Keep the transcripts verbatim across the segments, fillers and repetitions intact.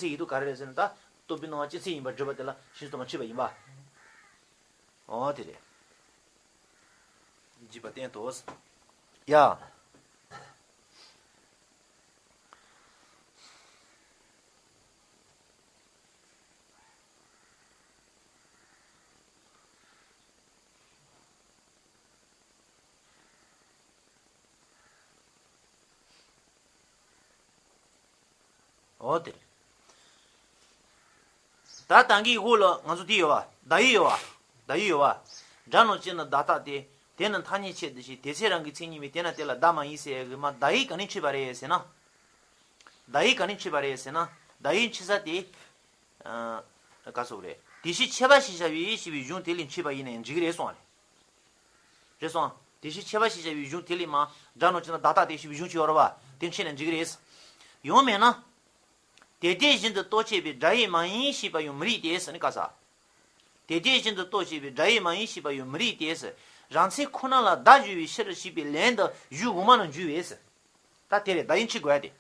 ཚིག་ཡིག་ཏུ་ག་རེ་རེད་ཟེར་ན། ད་སྟོང་པའི་སྣང་བ་ཅན་ཚིག་ཡིན་པར་སྒྲུབ་པ་དེ་ལ་ཤིན་ཏུ་མ་འཁྲུལ་པ་ཡིན་པ། འོ་དེ་རེད། འཇིག་པ་བསྟན་ཏོ། ཡ། འོ་དེ། ད་ད་གིན་འོག་ལ་ང་ཚོ་དེ་ཡོད་པ། བརྡ་ཡིག་ཡོད་པ། བརྡ་ཡིག་ཡོད་པ། སྒྲ་ནང་བཅུག་ན་བརྡ་རྟགས་ཏེ། དེ་ནི་ཐ་སྙད་ཆེད་དུ་བྱས། དེ་ཚེ་རང་གི་མཚན་ཉིད་མིན། དེས་ན་དེ་ལ་བརྡ་མ་ཡིན་ཟེར་ཡ་གི་མ། བརྡ་ཡིག་ག་ནས་འཁྲུལ་པ་རེད་ཟེར་ན། བརྡ་ཡིག་ག་ནས་འཁྲུལ་པ་རེད་ཟེར་ན། བརྡ་ཡིག་འཁྲུལ་ས་དེ། ཨ། ག་སོགས་རེད། དེ་བཞིན་ཁྱད་པར་ཞེས་བྱ་བའི་ཞེས་པའི་གཞུང་དེ་ལས་འཁྲུལ་པ་ཡིན་ན་ཡང་འགྲིག་གི་རེད་གསུངས་པ་རེད། རེད་སོང་། དེ་བཞིན་ཁྱད་པར་ཞེས་བྱ་བའི་གཞུང་དེ་ལས་མ། སྒྲ་ནང་བཅུག་ན་བརྡ་རྟགས་ཏེ་ཞེས་པའི་གཞུང་ཅིག་ཡོད་རེད་པ། དེ་འཁྲུལ་ན་འགྲིག་གི་རེད། ཡང་མིན་ན། དེ་དེ་བཞིན་དུ་རྟོགས་བྱེད་པའི་སྒྲ་ཡིས་མ་ཡིན་ཞེས་པ་ཡང་མི་རིགས་ཏེ་ཟེར་ནས་ག་ས། དེ་དེ་བཞིན་དུ་རྟོགས་བྱེད་པའི་སྒྲ་ཡིས་མ་ཡིན་ཞེས་པ་ཡང་མི་རིགས་ཏེ་ཟེར། རང་མཚན་ཁོ་ན་ལ་བརྡ་སྦྱོར་བའི་ཕྱིར་ཞེས་པའི་ལན་དུ་གཞུག་གོང་མ་ནང་འཇུག་པས་ཟེར། ད་དེ་རེད། བརྡ་ཡིག་འཁྲུལ་དགོས་ཡ་དེ།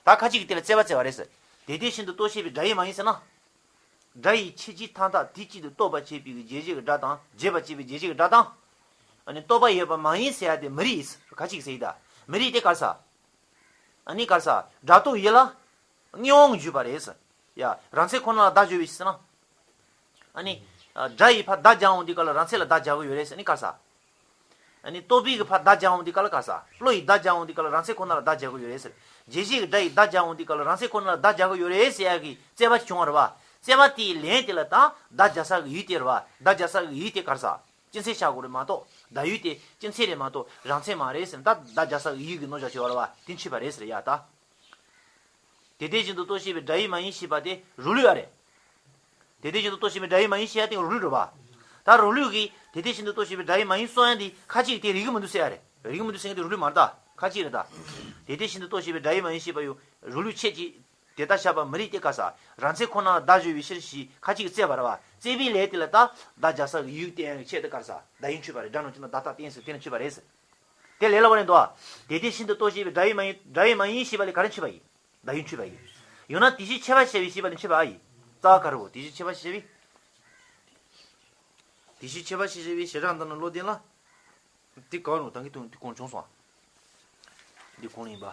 ད་ཁ་ཅིག་གིས་དེ་ལ་བརྩད་པ་བརྩད་པ་རེད་ཟེར། དེ་དེ་བཞིན་དུ་རྟོགས་བྱེད་པའི་སྒྲ་ཡིས་མ་ཡིན་ཟེར་ན། སྒྲ་ཡི་ཁྱད་ཆོས་མཐའ་དག་དུས་གཅིག་ཏུ་རྟོགས་པར་བྱེད་པའི་རྗེས་གཞི་གི་སྒྲ་དང་། བྱེད་པར་བྱེད་པའི་རྗེས་གཞི་གི་སྒྲ་དང་། ཨ་ནི་རྟོགས་པ་ཡོད་པ་མ་ཡིན་ཟེར་ཡ་དེ་མི་རིགས་ཟེར། ཁ་ཅིག་གིས་ཟེར་ཡི་ད། མི་རིགས་དེ་ག་རེ་ཟ། ཨ་ནི་ག་རེ་ཟ། སྒྲ་རྟོག་ཡིད་ལ་དངོས་དབང་འཇུག་པ་རེད་ཟེར། ཡ། རང་མཚན་ཁོ་ན་ལ་བརྡ་སྦྱོར་བའི་ཕྱིར་ཟེར་ན། ཨ་ནི། ཨ། སྒྲ་ཡིས་ཕར་བརྡ་སྦྱར་འོང་དུས་སྐབས་ལ་རང་མཚན་ལ་བརྡ་སྦྱར་གི་ཡོད་རེད་ཟེར་ནི་ག་རེ་ཟ། ཨ་ནི་རྟོག་པའི་གི་ཕར་བརྡ་སྦྱར་འོང་དུས་སྐབས་ལ་ག་རེ་ཟ། བློ་ཡིས་བརྡ་སྦྱར་འོང་དུས་སྐབས་ལ་རང་མཚན་ཁོ་ན་ལ་བརྡ་སྦྱར་གི་ཡོད་རེད་ཟེར། རྗེས་གཞི་གི་སྒྲ་ཡིས་བརྡ་སྦྱར་འོང་དུས་སྐབས་ལ་རང་མཚན་ཁོ་ན་ལ་བརྡ་སྦྱར་གི་ཡོད་རེད་ཟེར་ཡ་གི་བརྩད་པ་བྱུང་བ་རེད་པ། བརྩད་པ་དེའི་ལན་དེ་ལ་ད་བརྡ་སྦྱར་ས་གི་ཡུལ་དེ་རེད་པ། བརྡ་སྦྱར་ས་གི་ཡུལ་དེ་ག་རེ་ཟ། སྤྱི་མཚན་བཞག་དགོས་རེད་མ་གཏོགས། བརྡ་ཡུལ་དེ་སྤྱི་མཚན་རེད་མ་གཏོགས་རང་མཚན་མ་རེད་ཟེར་ན། ད་བརྡ་སྦྱར་ས་གི་ཡུལ་གི་རྣམ་གཞག་བྱས་པ་རེད་པ། དེ་འཁྲུལ་པ་རེད་ཟེར་ཡ་ད། དེ་དེ་བཞིན་དུ་རྟོགས་བྱེད་པའི་སྒྲ་ཡིས་མ་ཡིན་ཞེས་པ་དེ་རང་ལུགས་ཨ་རེད། དེ་དེ་བཞིན་དུ་རྟོགས་བྱེད་པའི་སྒྲ་ཡིས་མ་ཡིན་ཞེས་ཡ་དེ་རང་ལུགས་རེད་པ། ད་རང་ལུགས་ཀྱིས་དེ་དེ་བཞིན་དུ་རྟོགས་བྱེད་པའི་སྒྲ་ཡིས་མ་ཡིན་གསུང་ཡ་དེ་ཁ་ཅིག་དེ་རིག་གི་མི་འདུག་ཟེར་ཡ་རེད། རིག་གི་མི་འདུག་ཟེར་མཁན་དེ་རང་ལུགས་མ་རེད་ད། ཁ་ཅིག་རེད་ད། དེ་དེ་བཞིན་དུ་རྟོགས་བྱེད་པའི་སྒྲ་ཡིས་མ་ཡིན་ཞེས་པ་ཡང་རང་ལུགས་ཁྱད་ཀྱིས་དེ་ལྟར་བཞག་པ་མི་རིགས་ཏེ་ག་རེ་ཟ། རང་མཚན་ཁོ་ན་ལ་བརྡ་སྦྱོར་བའི་ཕྱིར་ཞེས་ཁ་ཅིག་གིས་བརྩད་པ་རེད་པ། བརྩད་པའི་ལན་དེ་ལ་ད་བརྡ་སྦྱར་ས་གི་ཡུལ་བསྟན་ཡ་གི་ཆེད་དུ་ག་རེ་ཟ། བརྡ་ཡིག་འཁྲུལ་པ་རེད། སྒྲ་ནང་བཅུག་ན་བརྡ་རྟགས་བསྟན་ཟེར། དེ་ནི་འཁྲུལ་པ་རེད་ཟེར། དེ་ལས་སླ་པོ་རེད་འདུག་ཨ། དེ་དེ་བཞིན་དུ་རྟོགས་བྱེད་པའི་སྒྲ་ཡིས་མ་ཡིན། སྒྲ་ཡིས་མ་ཡིན་ཞེས་པ་ལས་ག་རེ་འཁྲུལ་པ་ཡིན། བརྡ་ཡིག་འཁྲུལ་པ་ཡིན། ཡང་ན་དེ་བཞིན་ཁྱད་པར་ཞེས་བྱ་བའི་ཞེས་པ་ལས་འཁྲུལ་པ་ཨ་ཡིན། རྩ་བ་ག་རེ་བོ། དེ་བཞིན་ཁྱད་པར་ཞེས་བྱ་བའི། དེ་བཞིན་ཁྱད་པར་ཞེས་བྱ་བའི་བྱེ་བྲག་འདི་ནི་བློ་ལྡན་ལ། འདི་ག་རུ་ད་གིན་དུ་འདི་གོང་བྱུང་སོང་། འདི་གོང་ལ་ཡིན་པ།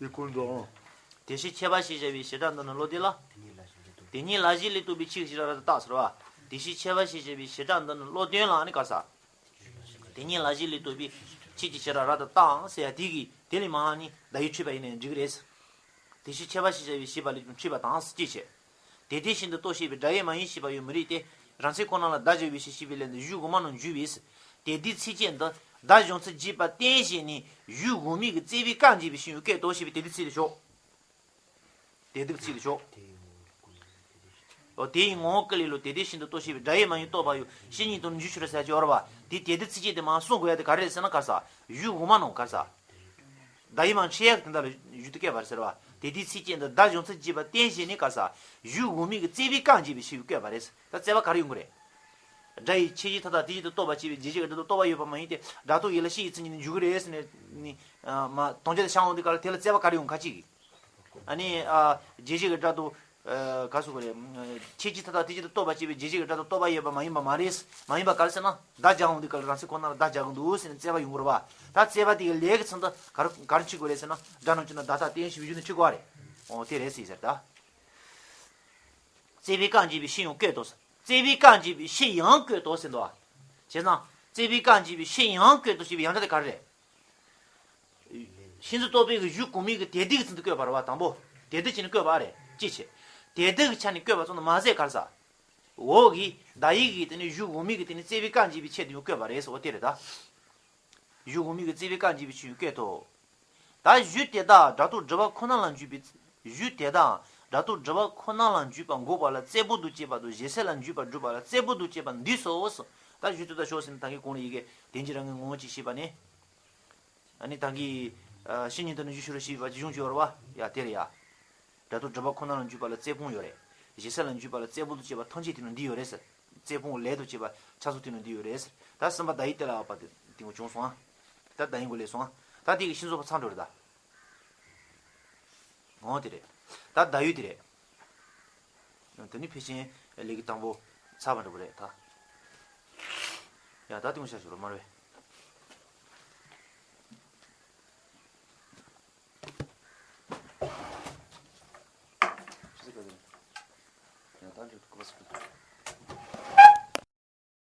འདི་གོང་དུ་ཨང་། དེ་བཞིན་ཁྱད་པར་ཞེས་བྱ་བའི་བྱེ་བྲག་འདི་ནི་བློ་ལྡན་ལ། དེ་ཉིད་ལ་གཞི་ལས་བཏུས་པའི་ཆོས་ཀྱི་བྱེ་བྲག་རབ་ཏུ་བརྟགས་ཟེར་བ། དེ་བཞིན་ཁྱད་པར་ཞེས་བྱ་བའི་བྱེ་བྲག་འདི་ནི་བློ་ལྡན་ལ་ནི་ག་རེ་ཟ། དེ་ཉིད་ལ་གཞི་ལས་བཏུས་པའི་ཆོས་ཀྱི་བྱེ་བྲག་རབ་ཏུ་བརྟགས་ཟེར་ཡ་དེ་གིས་དེ་ལས་མ་ཧ་ནི་བརྡ་ཡིག་འཁྲུལ་པ་ཡིན་ནའི་འགྲིག་གི་རེད། དེ་བཞིན་ཁྱད་པར་ཞེས་བྱ་བའི་ཞེས་པ་ལས་ཀྱང་འཁྲུལ་པ་དང་ཟེར་ཅེས་བྱས། དེ་དེ་བཞིན་དུ་རྟོགས་བྱེད་པའི་སྒྲ་ཡིས་མ་ཡིན་ཞེས་པ་ཡང་མི་རིགས་ཏེ། རང་མཚན་ཁོ་ན་ལ་བརྡ་སྦྱར་བའི་ཕྱིར་ཞེས་པའི་ལན་དུ་གཞུག་གོང་མ་ནང་འཇུག་པས། དེ་དུས་ཚིགས་བཅད་འདི་བརྡ་གཞུང་ཚུལ་འབྱེད་པ་རྟེན་བྱས་ནས་གཞུག་གོང་མའི་གི་བརྩེགས་པའི་རྐང་རྗེས་པའི་ཕྱིར་ཡང་སྐད་དོ་ཞེས་པའི་དེ་དུས་ཚིགས་དེ་ཞོག་དེ་དུས་ཚིགས་དེ་ཞོག་འོ་དེ་ཡི་ངོ་བོ་ཀུན་ལས་ལོག་དེ་དེ་བཞིན་དུ་རྟོགས་བྱེད་པའི་སྒྲ་ཡིས་མ་ཡིན་རྟོགས་པ་ཡང་ཕྱིར་ཉིད་དུ་འཇུག་ཕྱིར་ཟེར་གྱི་ཡོད་རེད་པ། དེ་དེ་དུས་ཚིགས་བཅད་དེ་མར་གསུང་དགོས་ཡ་དེ་ག་རེ་རེད་ཟེར་ན་ག་རེ་ཟ། གཞུག་གོང་མ་ནང་ག་རེ་ཟ། བརྡ་ཡིག་མང་ཆེ་ཡག་དེ་འདྲ་ལ་གཞུག་ཏུ་བཀོད་པ་རེད་ཟེར་བ། དེ་དུས་ཚིགས་བཅད་འདི་བརྡ་གཞུང་ཚུལ་འབྱེད་པ་རྟེན་བྱས་ནས་ག་རེ་ཟ། གཞུག་གོང་མའི་གི་བརྩེགས་པའི་རྐང་རྗེས་པའི་ཕྱིར་བཀོད་པ་རེད། ད་བརྩེགས་པ་ག་རེ་ཡོང་གི་རེད། སྒྲ་ཡི་ཁྱད་ཆོས་མཐའ་དག་དུས་གཅིག་ཏུ་རྟོགས་པར་བྱེད་པའི་རྗེས་གཞི་གི་སྒྲ་དང་རྟོག་པ་ཡོད་པ་མ་ཡིན་ཏེ། སྒྲ་རྟོག་ཡིད་ལ་ཕྱིར་ཡིད་ཚིག་གཉིས་ནི་འཇུག་གི་རེད་ཟེར་ནས་ནི། མ་དོན་བྱེད་དུ་བྱ་འོང་དུས་སྐབས་ལ་དེ་ལ་བརྩེགས་པ་ག་རེ་ཡོང་ཁ་ཅིག་གིས། ཨ་ནི། ཨ། རྗེས་གཞི་གི་སྒྲ་དང་། ཨ། ག་སོགས་རེད། ཁྱད་ཆོས་མཐའ་དག་དུས་གཅིག་ཏུ་རྟོགས་པར་བྱེད་པའི་རྗེས་གཞི་གི་སྒྲ་དང་རྟོག་པ་ཡོད་པ་མ་ཡིན་པ་མ་རེད། མ་ཡིན་པ་ག་རེ་ཟེར་ན། བརྡ་སྦྱར་འོང་དུས་སྐབས་ལ་རང་མཚན་ཁོ་ན་ལ་བརྡ་སྦྱར་གི་འདུག་ཟེར་ནས་བརྩེགས་པ་ཡོང་གི་རེད་པ། ད་བརྩེགས་པ་དེ་གི་ལས་ཀྱི་མཚམས་དུ་ག་རེ་ག་རེ་འཁྲུལ་དགོས་རེད་ཟེར་ན། སྒྲ་རྣམས་ཀྱི་ནང་བརྡ་རྟགས་རྟེན་ཞེས་པའི་གཞུང་ནས་འཁྲུལ་དགོས་པ་རེད། འོ་དེ་རེད་ཟེར་ཟེར་ད། བརྩེགས་པའི་རྐང་རྗེས་པའི་ཕྱིར་ཡང་བཀོད་དོ། བརྩེགས་པའི་རྐང་རྗེས་པའི་ཕྱིར་ཡང་བཀོད་དོ་ཟེར་འདུག་བ། བྱས་ཙང་བརྩེགས་པའི་རྐང་རྗེས་པའི་ཕྱིར་ཡང་བཀོད་དོ་ཞེས་པའི་ཡང་སྒྲ་དེ་ག་རེ་རེད། ཤིན་ཏུ་རྟོག་པའི་གི་གཞུག་གོང་མའི་གི་དེ་དུས་ཀྱི་ཚུལ་དུ་བཀོད་པ་རེད་པ། དང་པོ་དེ་དུས་བྱས་ནས་བཀོད་པ་རེད། གཅིག་བྱས། དེ་དུས་ཀྱི་ཆ་ནས་བཀོད་པ་ཙམ་དུ་མ་ཟད་ག་རེ་ཟ། འོག་གི་བརྡ་ཡིག་གི་དེ་ནས་གཞུག་གོང་མའི་གི་དེ་ནས་བརྩེགས་པའི་རྐང་རྗེས་པའི་ཆེད་དུ་ཡང་བཀོད་པ་རེད་ཟེར་བ་དེ་རེད་ད། གཞུག་གོང་མའི་གི་བརྩེགས་པའི་རྐང་རྗེས་པའི་ཕྱིར་ཡང་བཀོད་དོ། ད་གཞུ་དེ་དག་སྒྲ་རྟོག་སྒྲུབ་པ་ཁོ་ན་ལ་འཇུག་པའི། གཞུ་དེ་དག་སྒྲ་རྟོག་སྒྲུབ་པ་ཁོ་ན་ལ་འཇུག་པ་འགོག་པ་ལ་བརྩེགས་པོ་དང་བཅས་པ་དང་། གཞི་གསལ་ལ་འཇུག་པ་སྒྲུབ་པ་ལ་བརྩེགས་པོ་དང་བཅས་པ་འདུས་སོ། ད་གཞུ་དེ་དག་ཞོག་ཟེར་ནས་ད་གིན་གོང་ལ་ཡི་གེ་དོན་གྱི་རང་གི་ངོ་བོ་ཅིག་ཤེས་པ་ནི། ཨ་ནི་ད་གིན། ཕྱིར་ཉིད་དུ་ནི་འཇུག་ཕྱིར་ཞེས་པ་ཅིག་གཞུང་ཅིག་ཡོད་རེད་པ། ཡ་དེ་རེད་ཡ། སྒྲ་རྟོག་སྒྲུབ་པ་ཁོ་ན་ལ་འཇུག་པ་ལ་བརྩེགས་སྤོང་ཡོད་རེད། གཞི་གསལ་ལ་འཇུག་པ་ལ་བརྩེགས་པོ་དང་བཅས་པ་ཐམས་ཅད་དེ་ནང་འདུས་ཡོད་རེད་ཟེར། བརྩེགས་སྤོང་ལས་དང་བཅས་པ་ཆ་ཚང་དེ་ནང་འདུས་ཡོད་རེད་ཟེར། ད་གསུམ་པ་བརྡ་ཡིག་དེ་ལ་བབ་པ་དེ་དེ་ངོ་བྱུང་སོང་ཨ། ད་བརྡ་ཡིག་གོང་ལ་སོང་ཨ། ད་དེ་གི་ཤིང་བཟོ་ཚང་འགྲོ་རེད་ད། འོ་དེ་རེད། ད་ཟླ་ཡོད་དེ་རེད། དེ་ནི་ཕལ་ཆེར་ལས་ཀྱི་དང་པོ་ཚར་བ་འགྲོ་གི་རེད་ད། ཡ་ད་དེ་ངོ་ཤ་ཞུ་རོགས་མ་རེད། ཡ་ད་འགྲོ་གི་རེད།